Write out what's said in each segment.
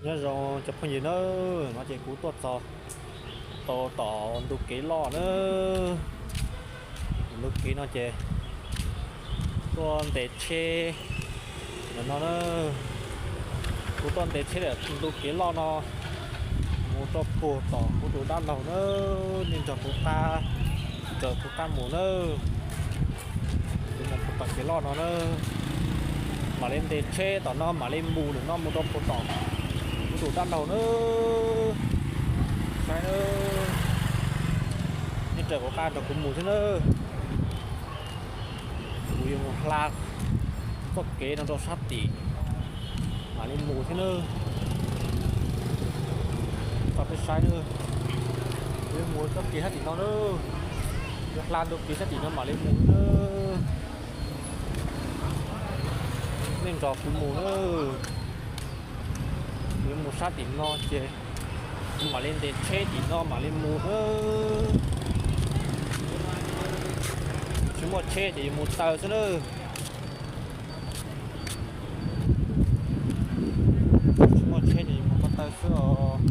Nyob zoo cov phooj ywg nawb, no ces kuv tuaj txog tau tom ntu kev loj na. Ntu kev no ces tuaj ntes tsheb ntawm no na. Kuv tuaj ntes tsheb ntawm ntu kev loj no mus rau puag tom kuv tus dab laug na. Nej nrog kuv qab, nrog kuv qab mus na. Kuv mus puag tom kev loj no na, mam li ntes tsheb tom no mam li mus ntawm no mus rau puag tom kuv tus dab laug na. Saib na, nej nrog kuv qab nrog kuv mus thiab na. Kuv yuav mus hla txoj kev no rau sab tim mam li mus thiab na. Tso peb saib na, kuv yuav mus txoj kev sab tim no na, yuav hla ntu kev sab tim no mam li mus na. Nej nrog kuv mus na, kuv yuav mus sab tim no ces kuv mam li ntes tsheb tim no mam li mus na. Tsis muaj tsheb ces yuav mus taw xwb na. Tsis muaj tsheb ces yuav mus ko taw xwb os.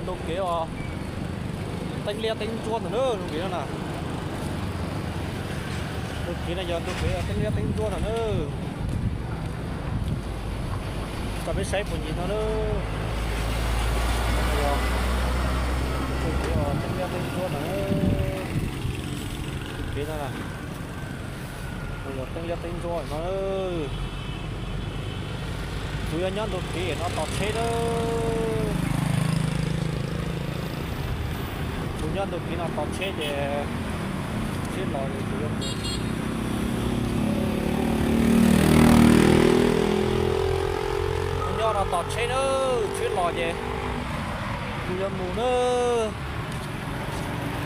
Ntu kev os, teeb liab teeb ntsuab ntawm na, ntu kev no na. Ntu kev no yog ntu kev teeb liab teeb ntsuab ntawm na. Tso peb saib puag ncig no na. Ntu kev os, teeb liab teeb ntsuab ntawm na. Ntu kev no na, yog teeb liab teeb ntsuab no. Kuv yuav nyob ntu kev no tos tsheb na. Kuv nyob ntu kev no tos tsheb ces tsheb los ces kuv yuav mus. Kuv nyob no tos tsheb na, tsheb los ces kuv yuav mus na.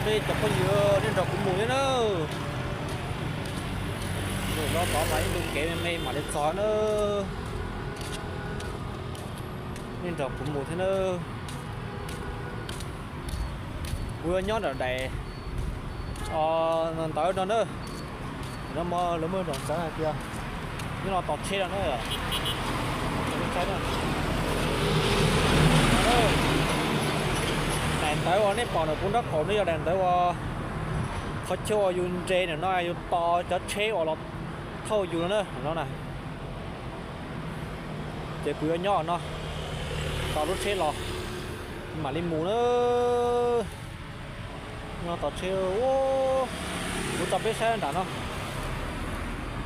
Peb cov phooj ywg nej nrog kuv mus thiab na. Mus no tod mas ib ntu kev me me mam li txog na. Nej nrog kuv mus thiab na. Kuv yuav nyob nram daim ntawv no na. No lawv muaj daim ntawv hais tias nyob no tos tsheb no na. Daim ntawv uas nej pom ntawm kuv nraub qaum no yog daim ntawv uas qhov chaw uas yus nres ntawm no yus tos cov tsheb uas los thauj yus no na, no na. Ces kuv yuav nyob no tos lub tsheb los mam li mus na. Nyob tos tsheb, kuv tso peb saib nram no.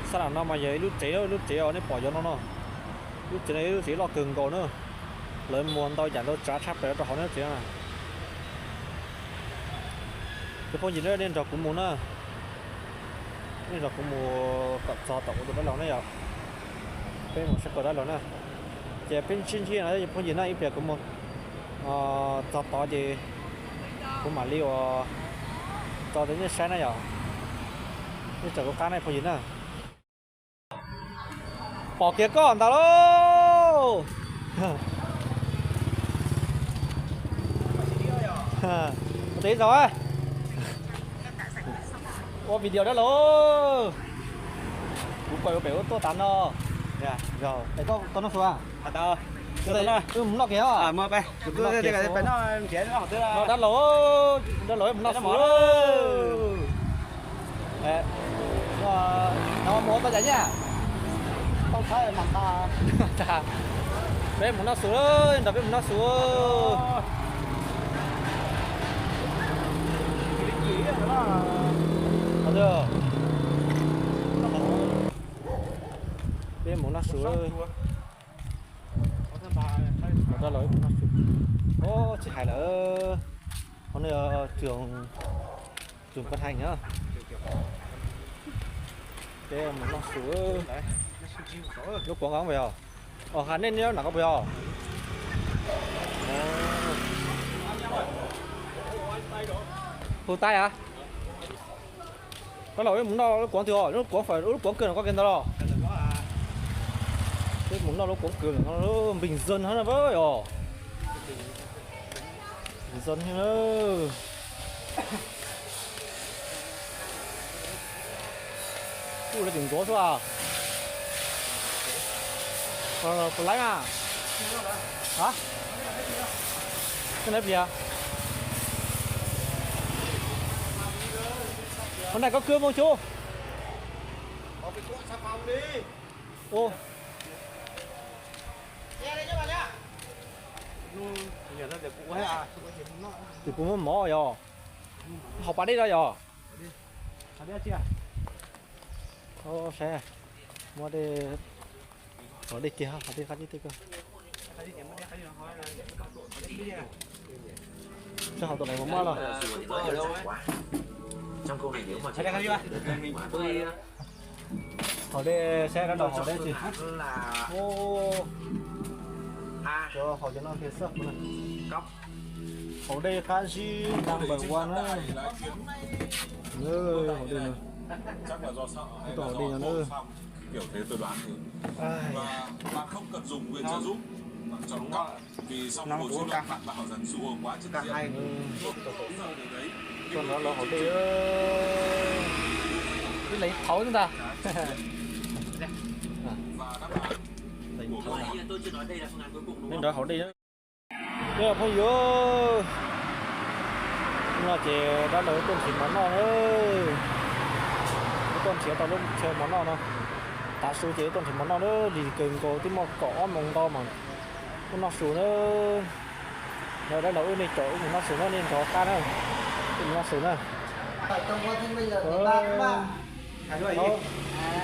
Sab nram no mas yog ib lub tsev, lub tsev uas nej pom yog no no. Lub tsev no yog ib lub tsev loj kawg nkaus na. Lawv muag ntau yam ntau tsav tshaj plaws rau hauv lub tsev no. Cov phooj ywg na, nej nrog kuv mus na. Nej nrog kuv mus kom txog tom kuv tus dab laug na yog. Peb mus saib kuv dab laug na. Ces peb sib ntsib no cov phooj ywg na, ib pliag kuv mus txog tod ces kuv mam li ua tso rau nej saib na yog. Nej tsom kuv qab na phooj ywg na. Pom kiag koj ntag lauj. Ua teb zaug, ua video dab laug. Kuv pom pem ua tuaj tas no. Koj tau noj su a? Wb mus noj kiag os. Dab laug, dab laug, wb mus noj su. Mus tau cas nyaj? Peb mus noj su, nrog peb mus noj su. Peb mus noj su. Dab laug, wb mus noj su. Tsis hais lawm, qhov no yog trường, trường Phan Hành na. Peb mus noj su. Lub kuav nkaus puas yog? Os, hais nej nyob nram ko puas yog? Hu taij a. Dab laug, wb mus noj lub kuav twg os? Lub kuav fawm, lub kuav kawg no koj kiag ntag los? Wb mus noj lub kuav kawg no, Bình Dân hab na os. Bình Dân thiab na. Kuj lawv tseem ntxuav xwb a. Puas laib mas? Hab? Koj laib plis? Qhov nais koj kawg mus xyov. Ces kuv muab mov yog, haus pas dej no yog. Saib, muab dej, haus dej kiag, haus dej qab tib teg kawg. Tsis haus tus lawv mus maj los. Haus dej saib dab laug haus dej tsis. Cov haus cov no kiag xwb. Haus dej qab zib number one na. Haus dej no, tau haus dej no na. Nov kuv kab hais, koj nrog lawv haus dej, wb lees thauv ntag. Nrog haus dej. Phooj ywg, no ces dab laug tuaj nrhiav mov noj na. Wb tuaj nrhiav tau lub chaw mov noj no. Tav su ces wb tuaj nrhiav mov noj na, lig kawg nkaus twb muaj kaum ob moos ntau mas wb noj su na. Dab laug wb nej caum wb mus noj su na, nej nrog qab na, wb mus noj su na.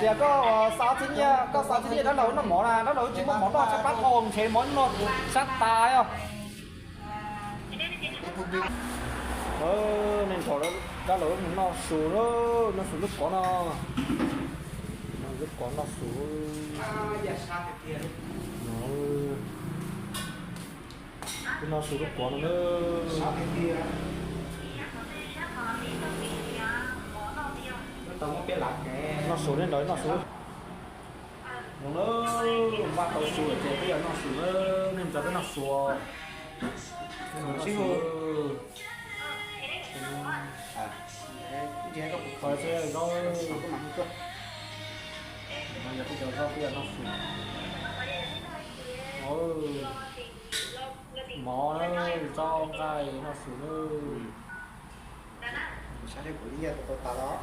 Tias koj xav txhiab nyiaj, koj xav txhiab nyiaj dab laug noj mov na, dab laug tsis muaj mov noj, tshaib plab dhau ntshe mov noj sab tas os. Nej nrog dab laug wb mus noj su na, noj su lub kov no. Lub kov noj su. Wb noj su lub kov no na. Noj su nej nrog noj su. Npaj tau su lawm ces peb yuav noj su na, nej nrog peb noj su. Noj su. Qhov tseem zaub, no yog peb cov zaub peb yuav noj su. Mov na, zaub nqaij noj su na. Sab teb kuv ib yam tau tas los.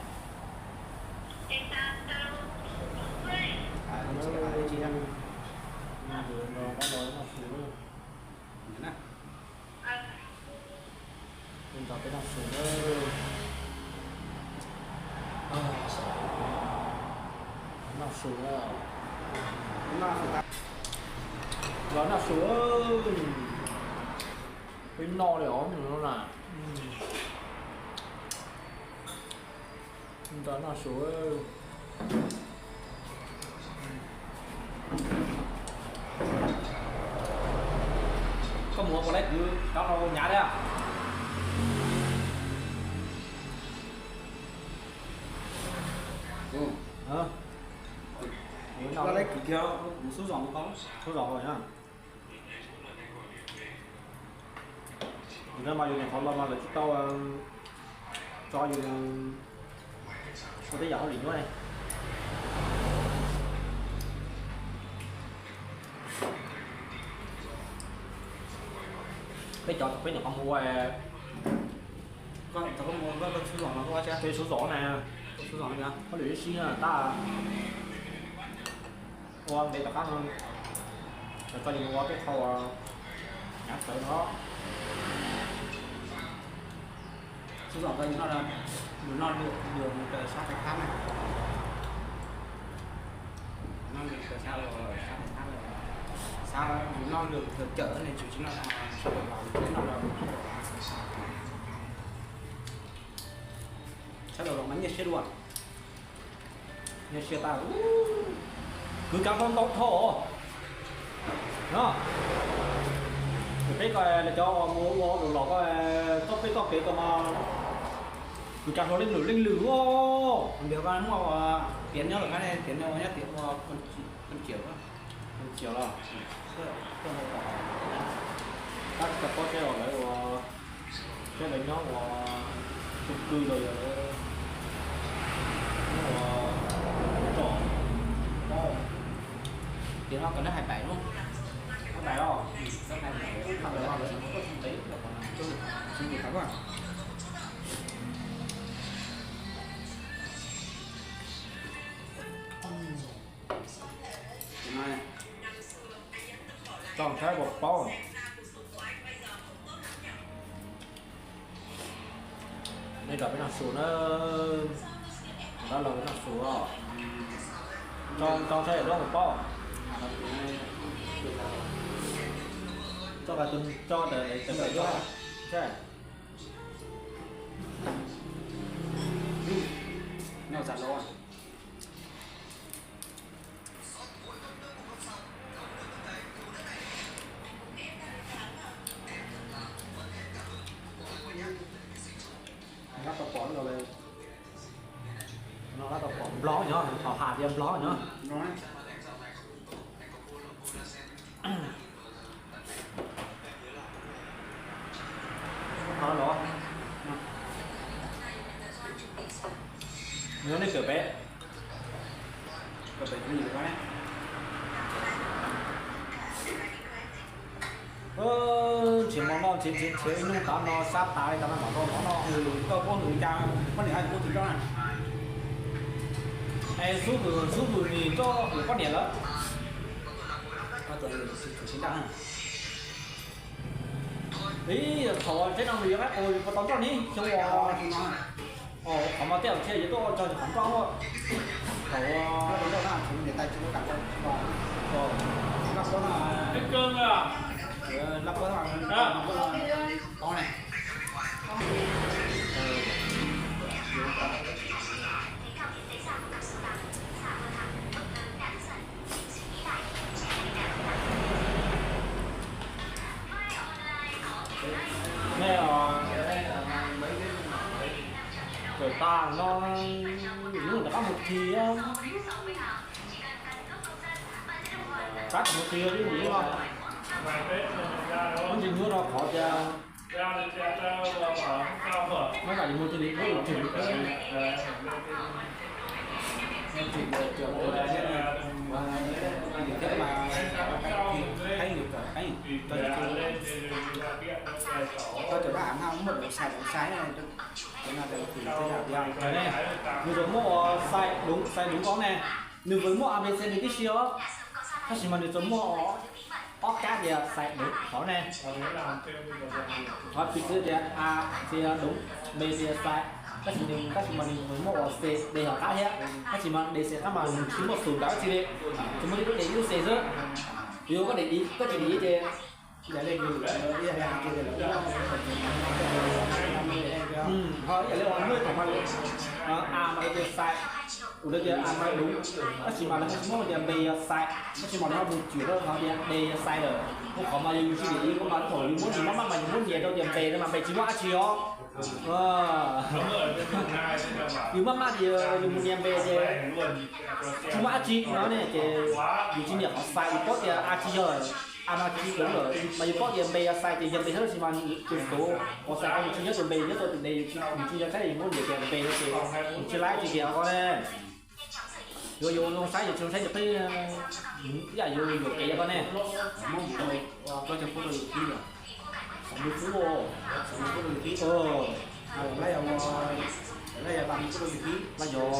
Nrog peb noj su na. Noj su na. Los noj su. Peb noj li os no na. Nrog noj su. Koj mus ua puas laib kwv rov los ua nyav thiab? Los laib kwv kiag, mus xub zos mus tau. Xub zos na. Yus no mas yus nyuam qhuav los mas lawv tsis tau tso yus ua tej yam hauj lwm nyuaj ne. Peb cov thaum peb nyuam qhuav mus ua, koj thaum koj mus ua koj xub zos no, peb xub zos na, hauj lwm ib sib na tab ua ntev tom qab no, lawv tso yus mus ua tej qhov uas nyav txawv no. Xub zos tso yus noj, yus noj lwm mus raws sab Thaib Thab na. Noj lwm raws sab, sab Thaib Thab, sab yus noj lwm raws cawm ne, tsis tsis noj, tsis noj, sab laug los mas nyiaj siab dua. Nyiaj siab tas. Kwv Kav Hluas ntau dhau os. No, peb ko lawv cov mus ua lus los ko, txoj peb txoj kev ko mas Kwv Kav Hluas leej lwm leej lwm os. Npias ko muaj tiav nyob lawm, tiav nyob, nyob tiav ua Phooj Xiam los, tab sis tsis paub seb lawv ua, seb lawv nyob ua chung cư los yog lawv nyob ua tsom, paub. Ces no kom neb hais bảy đúng không? Có bảy không? Có bảy không? Có bảy không? Có bảy không? Tso saib puas paub. Nej rau peb noj su na. Rov los peb noj su os. Tso, tso saib puas paub. Tso, tso, tso. Lab tau pom, no lab tau pom Nplog nyob, thaum has tias Nplog nyob. Nyob nej kawm peb. Nrhiav mov noj nrhiav nrhiav nrhiav ib hnub tav no sab tas li tas no mam tau mov noj. Koj puab hwm cas, poj niam hais puab tsis nroj na. Es xub hwm, xub hwm nim nroj hwm poj niam lawm. Ib thaum tsheb no nws yuav qaib qus puas tau nroj ni xyoo uas, qhov mas tej zaum ntshe yuav tuaj ua rog qhov nroj. Thaum Nej, kawm tag no, hnub rov qab mus khi, rov qab mus khi li ntawd. Ntsis hnub no qhov tias no mam li mus khi li, hnub yus tsis mus khi. Koj cov dab av no muaj daus sai daus sai, cov no cov no thì tôi làm gì. Nws tsuas muaj ua xais đúng, xais đúng ko ne. Nws vwm muaj A B C nws tib si os, tab sis mas nws tsuas muaj ob kab tias xais đúng qhov ne. Qhov piv txwv tias A tias đúng, B tias xais, tab sis nws, tab sis mas nws vwm muaj ua C D hov qab thiab, tab sis mas D C qab mas nws tsis muaj xus ntawd dab tsi li, tsuas muaj ib lub D ib lub C xwb. Yog koj D ib, koj tsis D ib ces Ho ib yam li uas muaj thaum mas A mas lawv tias xais, kuv lawv tias A mas đúng, tab sis mas lawv tsis muab tias B yog xais, tab sis mas lawv ho mus cwm rau qhov tias D yog xais lawm. Ua qhov mas yus tsis D ib, ua mas thaum yus muab nyias maj maj mas yus muab nyias rau tias B no mas B tsis muaj dab tsi os. Yus maj maj tias yus mus nyias B ces tsis muaj dab tsi no ne, ces yus tsis niam qhov xais, yus paub tias A tsis yog, A mas tsis đúng lawm, mas yus paub tias B yog xais ces yog B xwb, tab sis mas tus xov uas xais ko yus tsis nyob tus B, nyob tus D, yus tsis yog saib yus muab nyias tias B ces yus tsis laib tsis tias ko ne. Yuav yuav zoo saib, yus tsis zoo saib yus qhib, ib yam yus yuam kev ko ne. Muab mus rau koj cov photo yus qhib, xav mus qhib, xav mus photo yus qhib. Lawv yog, lawv yog tas mus photo yus qhib, lawv yog.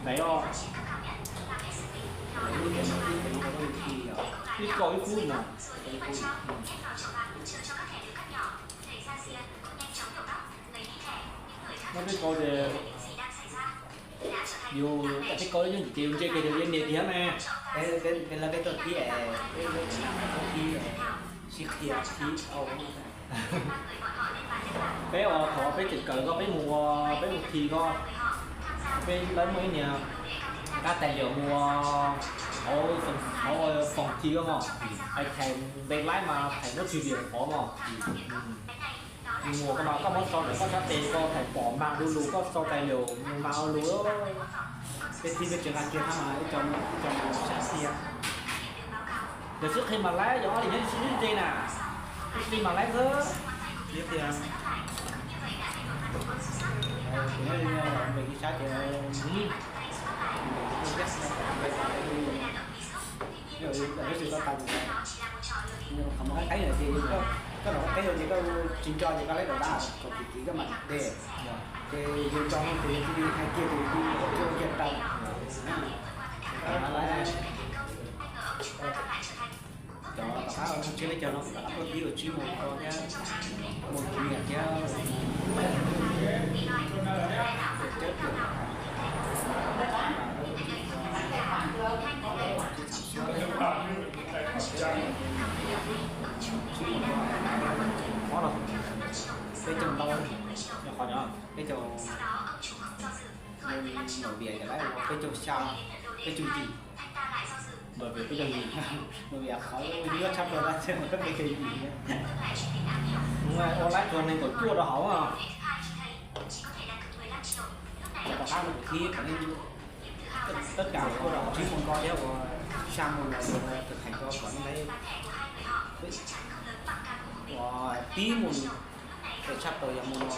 Ntaiv os. Ib kauj ib kub no. Muab peb kauj ces yus, peb kauj yeej ces yus ntse kiag yus yeej nias kiag ne. Peb lawv peb tuaj qhib, peb qhib sib qhia qhib. Peb ua thaum peb tseem kawm ko peb mus ua, peb mus khi ko, peb lawv muaj ib niag kab tais liam mus ua hauv, hauv phòng thi ko mog, hais thầy npe laib mas thầy muab trừ điểm qhov mog. Yus mus ko mas koj muab sau ntawm koj sab tes ko thầy pom mas du lug, koj sau tài liệu mus mas ua lug. Peb txiv peb tseem nqa kiag thab mas ib co, ib co sab xiab. Yog sib qhia mas laib, yog ob li nyob sib ntse na, sib qhia mas laib xwb. Kuv nyob li no los npe ib sab ces, Qhov muag qab qeeb lawm ces koj, koj los qab qeeb lawm ces koj tsis nco ces koj laib daus dab kom kim kim koj mam de. Ces yus nco no ces yus cia li hais kiag ces yus ua kiag tau. Cov tom qab ua tsib lab caug no kuv rov qab tuaj tib ua tsib mus ko thiab, mus kiv nyiam thiab. Peb caug ntau, qhov no peb caug, Npawm Vias cov laib ua peb caug xya, peb caug yim. Npawm Vias peb caug yim, Npawm Vias qhov nyuaj tshaj plaws tab sis peb caug yim. Ua laib tsuas nees nkaum cuaj rau hauv. Cov tom qab no kuv qhib kom nej, tất cả kuj rau tsib mus ko thiab ua xya mus los yog thực hành ko kom nej, ua tib mus, tshaj plaws yog mus no, mus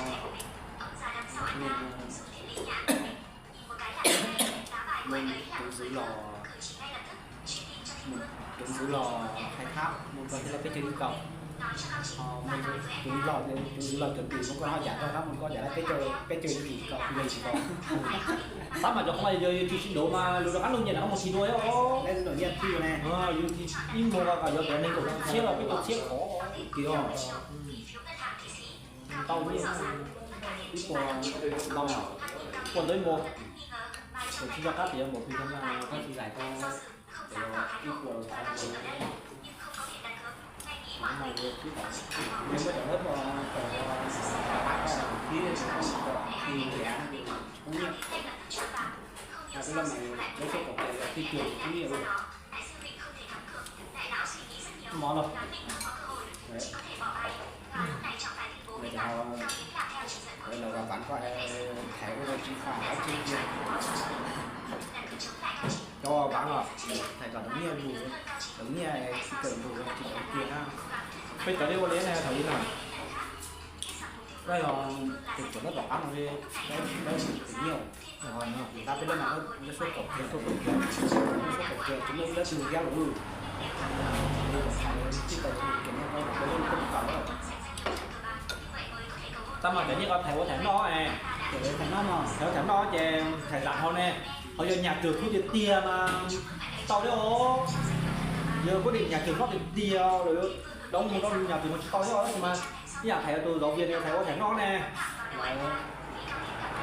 tus ntxwv los, tus ntxwv los khai thác mus ko thiaj li peb caug ib kaum. Tus ntxwv los, tus ntxwv los chuẩn bị mus ko ho yam rau tab mus ko yam li peb caug, peb caug yim kaum, yim kaum. Tab mas cov qhov no yog yus tsis sib duav mas lus rov qab lug nyiaj na, qhov mus sib duav os. Yus ib mus ko kom yuav cov nees nkaum tshiab los peb caug tshiab qhov tiag. Ntau nyiaj, ib puas ntau, ib puas ntau ib puas, tsis nco qab tias yuav npaum twg thiab na, koj tsis zais ko, ib puas, no yog muab cov lab ko, cov lab ko, cov lab ko, cov lab ko, cov lab ko, cov lab ko, lab ko, cov lab ko, cov lab ko, mov los, lawv los vas ván ko, thầy ua tsis phá dab tsi kiag. Cov vas ván los thầy kom lawv nyiaj lus, lawv nyiaj tsis kawm lus tsis kawm kiag na. Peb cov li ua li ne thaum ub na, lawv yog tus tsuam lawv tom qab no li, lawv tsis kawm nyiaj. Tab peb lab mas lawv suab kaum kiag, suab kaum kiag, suab kaum kiag, tsis muaj ib lab twg yab lus. Tab mas cov nyiaj ko thầy ua thầy noj, thầy ua thầy noj ces thầy lam hauv ne, hauv yog nhà trường thu tiag tiag mas tau thiab os. Yog kuj tias nhà trường noj tiag tiag los đóng mus rau nhà trường mas tsis tau thiab os, tab sis mas ib yam thầy tus giáo viên ne thầy ua thầy noj ne.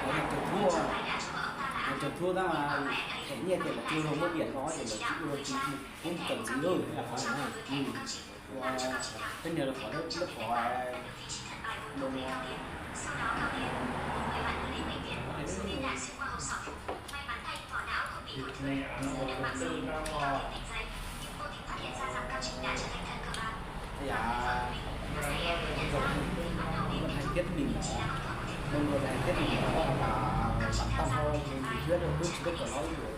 Nhà trường thu, nhà trường thu tab mas thầy nyiaj ces lawv tsis ua muab điện ko ces lawv tsis ua, tsis ua, kuv cov ntxiv lawm. Peb niag lawv qhov, lawv qhov, Ây da, Vân hay thiab mình, Vân Vân hay thiab mình, có là bản thân thôi, mình mình thuyết được cứ chỉ có cỡ nói được.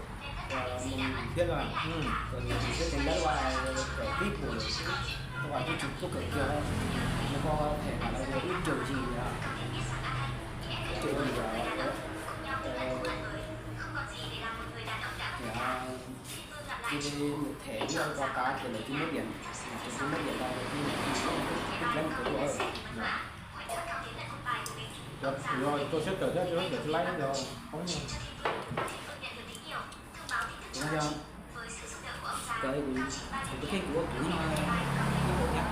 Ờ, mình mình thuyết là, ừ, rồi mình thuyết trên lớp là cỡ vip của, các bạn cứ chụp thuốc cỡ kia thôi. Nó có thể là nó có ít trường gì nữa. Ít trường gì nữa. Ờ, thì, ờ, Cia li một thẻ với ông báo cáo thì là chưa mất điểm. Là trường chưa mất điểm đâu, nhưng mà cứ, cứ lấy một cái đùa thôi. Rồi, rồi, tôi xếp cờ trước, tôi xếp cờ trước lấy rồi. Không, tôi nói cho. Cờ thì tôi, tôi thấy của tôi nó, nó cũng ngắn.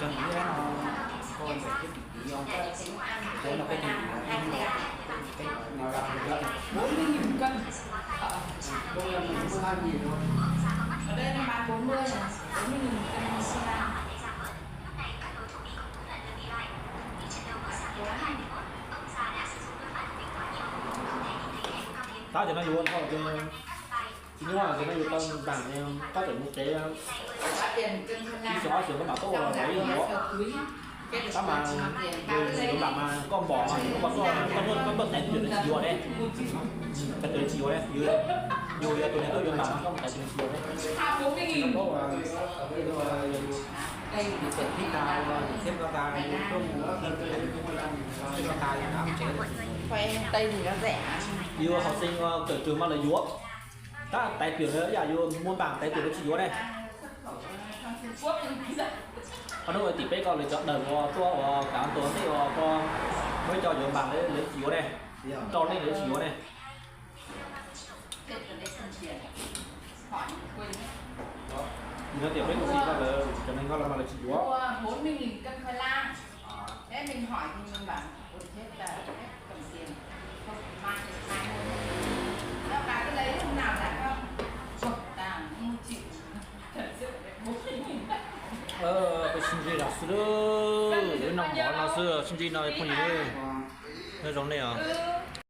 Cho những cái đó nó, thôi, mà cái Ví dụ, thế là cái gì mà em, cái, cái, cái, bốn mươi nghìn cân. Ờ, bốn mươi nghìn. Ở đây nó bán bốn mươi à? Bốn mươi nghìn một cân xi măng. Tab cov no yuav ua thiab, tsis nyuaj, cov no yuav tau npam, koj tseem mus tsev, ib xyoos ob xyoos koj mam tuaj ua los yuav. Tab mas yus yuav npam mas koj npam mas koj tuaj, koj tuaj, koj tuaj txais tus tsis yuav ne. Txais tus tsis yuav ne, yus yog tus niag tuaj yuav npam mas koj mus txais tus tsis yuav ne. Yus txawm khib tas los yus thiab koj tas, yus tuaj mus thiab koj tas, yus qab mus tsev. Yus học sinh cổng trường mas lawv yuav. Tab tais tiam lawv yam yuav muaj npam tais tiam lawv tsis yuav ne. Qhov no tim peb ko lawv cov dawm uas tuaj uas kav tuas ntej uas ko, muaj cov yuav npam lawv tsis yuav ne. Rau nej lawv tsis yuav ne. Yog tias peb tus tij ko lawv cov neeg ko los mas lawv tsis yuav. Peb sib ntsib no xwb, lub no mov no xwb, sib ntsib no phooj ywg. Nyob zoo nej os.